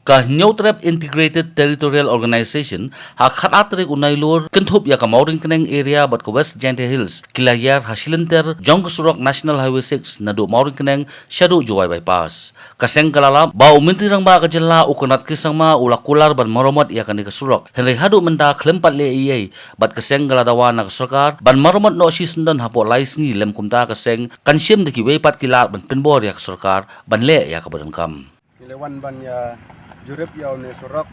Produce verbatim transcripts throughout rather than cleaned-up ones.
Ka Hynñiewtrep Integrated Territorial Organization ha khatar tarik u Nailur kynthup ïa ka Mawryngkneng area bad ka West Jaintia Hills ki la ïar ha shilynter jong ka surok National Highway six naduh Mawryngkneng shaduh Jowai Bypass. Ka seng ka la lap ba u Myntri Rangbah ka jylla u Conrad K Sangma u la kular ban maramot ïa kane ka surok. Hynrei haduh mynta khlem pat leh ei ei bad ka seng ka la dawa na ka sorkar ban maramot noh shisyndon hapoh lai sngi, lym kumta ka seng kan shim da kiwei pat ki lad ban pynbor ïa ka sorkar ban leh ïa kaba donkam. Ngi la wan ban ïa jurip ïa une surok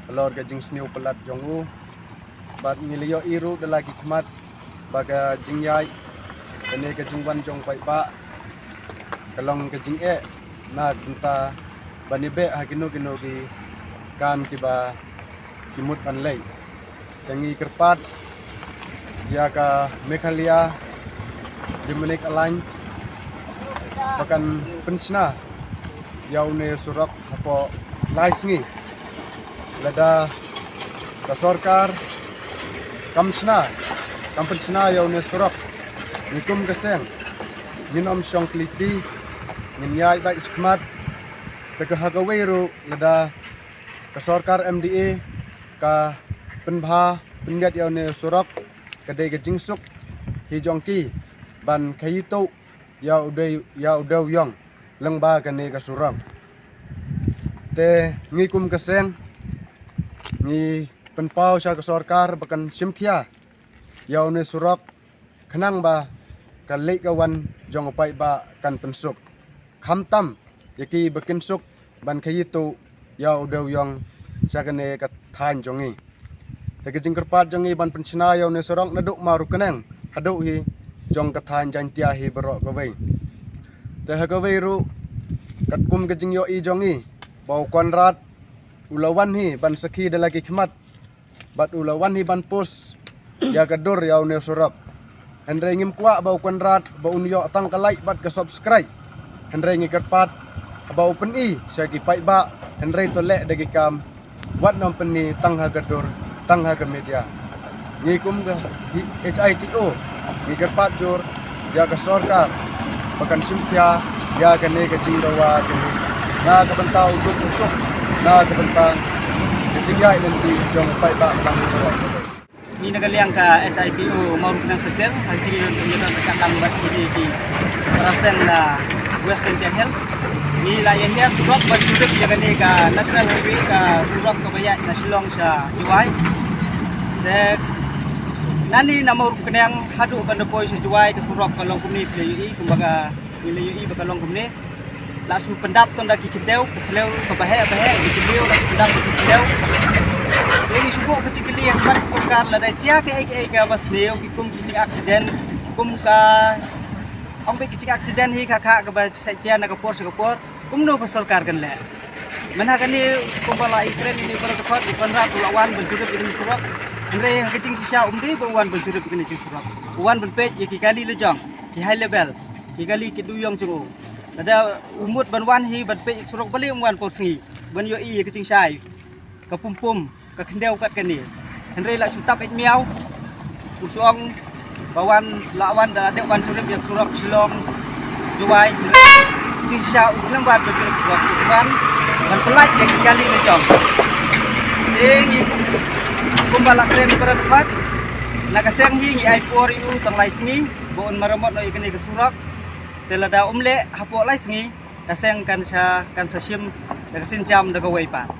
halor ka jingsniew palat jong u. Bad ngi la ïohi ruh da la ki khmat ba ka jingïaid kane ka jingwan jong paidbah ka long ka jingeh na ka bynta ban ïabeh ha kino kino ki kam kiba ki mut ban leh. Te ngi kyrpad ïa ka Meghalaya Democratic Alliance ba kan pynshna ïa une surok hapoh lai sngi. Lada ka sorkar kam shna, kam pynshna ïa une surok, ngi kum ka seng ngin ym shong kylli kti, ngin ïaid beit shakhmat. Te ka ha kawei ruh, lada ka sorkar M D A ka pynbha pynmiat ïa une surok, ka dei ka jingsuk hi jong ki ban khaïi tuh ïa u dei, ïa u dewïong lyngba kane ka surok. Te ngi kum ka seng ngi pynpaw sha ka sorkar ba kan shim khia ïa une surok khnang ba ka leit ka wan jong u paidbah kan pynsuk, khamtam ïa ki ba kin suk ban khaïi tuh ïa u dewïong sha kane ka thaiñ jong ngi. Te ka jingkyrpad jong ngi ban pynshna ïa une surok naduh Mawryngkneng haduh hi jong ka thaiñ Jaintia hi baroh kawei. Te ha kawei ruh, katkum ka jingïohi jong ngi ba u Conrad u la wan hi ban sakhi da la ki khmat bad u la wan hi ban post ïa ka dur ïa une surok. Hynrei ngim kwah ba u Conrad ba un ïoh tang ka like bad ka subscribe. Hynrei ngi kyrpad ba u pyni sha ki paidbah, hynrei to leh da ki kam, wat nym pyni tang ha ka dur, tang ha ka media. Ngi kum ka H I T O ngi kyrpad jur ïa ka sorkar ba kan shim khia ïa kane ka jingdawa kane na ka bynta u duk u suk, na ka bynta ka jingïaid lynti jong u paidbah lang. Ngi na ka liang ka H I T O Mawryngkneng Circle, ha jingïadon ka kam bad kine ki para seng na West Jaintia Hills. Ngi la ïa hiar surok ban jurip ïa kane ka National Highway, ka surok kaba ïaid na Shillong sha Jowai. Te nangne na Mawryngkneng haduh ban da poi sha Jowai ka surok ka long kumne, phi la ïohi kumba ka, phi la ïohi ba ka long kumne. La shu pyndap tang da ki khyndew, ka khyndew kaba heh ba heh, ka jylliew la shu pyndap da ki khyndew. Te ngi shu buh ka jingkylli ha khmat ka sorkar, lada jia kaei kaei kaba sniew, ki kum ki jing accident, kum ka, ong beit ki jing accident hi kha kha kaba sa jia na ka por sha ka por, kumno ka sorkar kan leh? Mynta kane kumba la ïakren ïa une u para dkhot, u Conrad u la wan ban jurip ïa une u surok. Hynrei ha ka jingshisha um dei ba u wan ban jurip ïa kane ka jingsurok. U wan ban peit ïa ki kali lajong, ki high level, ki kali ki dewïong jong u. Lada u mut ban wan hi ban peit ïa ka surok balei um wan por sngi ban ïohi ïa ka jingshai, ka pum pum, ka khyndew kat kane. Hynrei la shu tap ïa miaw, u shu ong ba wan, la wan da la dep wan jurip ïa ka surok Shillong Jowai. Jingshisha u khlem wan ban jurip surok, u shu wan ban pyllait ïa ki kali lajong. Te ngi kumba la kren para dkhot, na ka seng hi ngi ai por ïa u tang lai sngi ba un maramot noh ïa kane ka surok. Te lada um leh hapoh lai sngi, ka seng kan sa, kan sa shim da ka sienjam da kawei pat.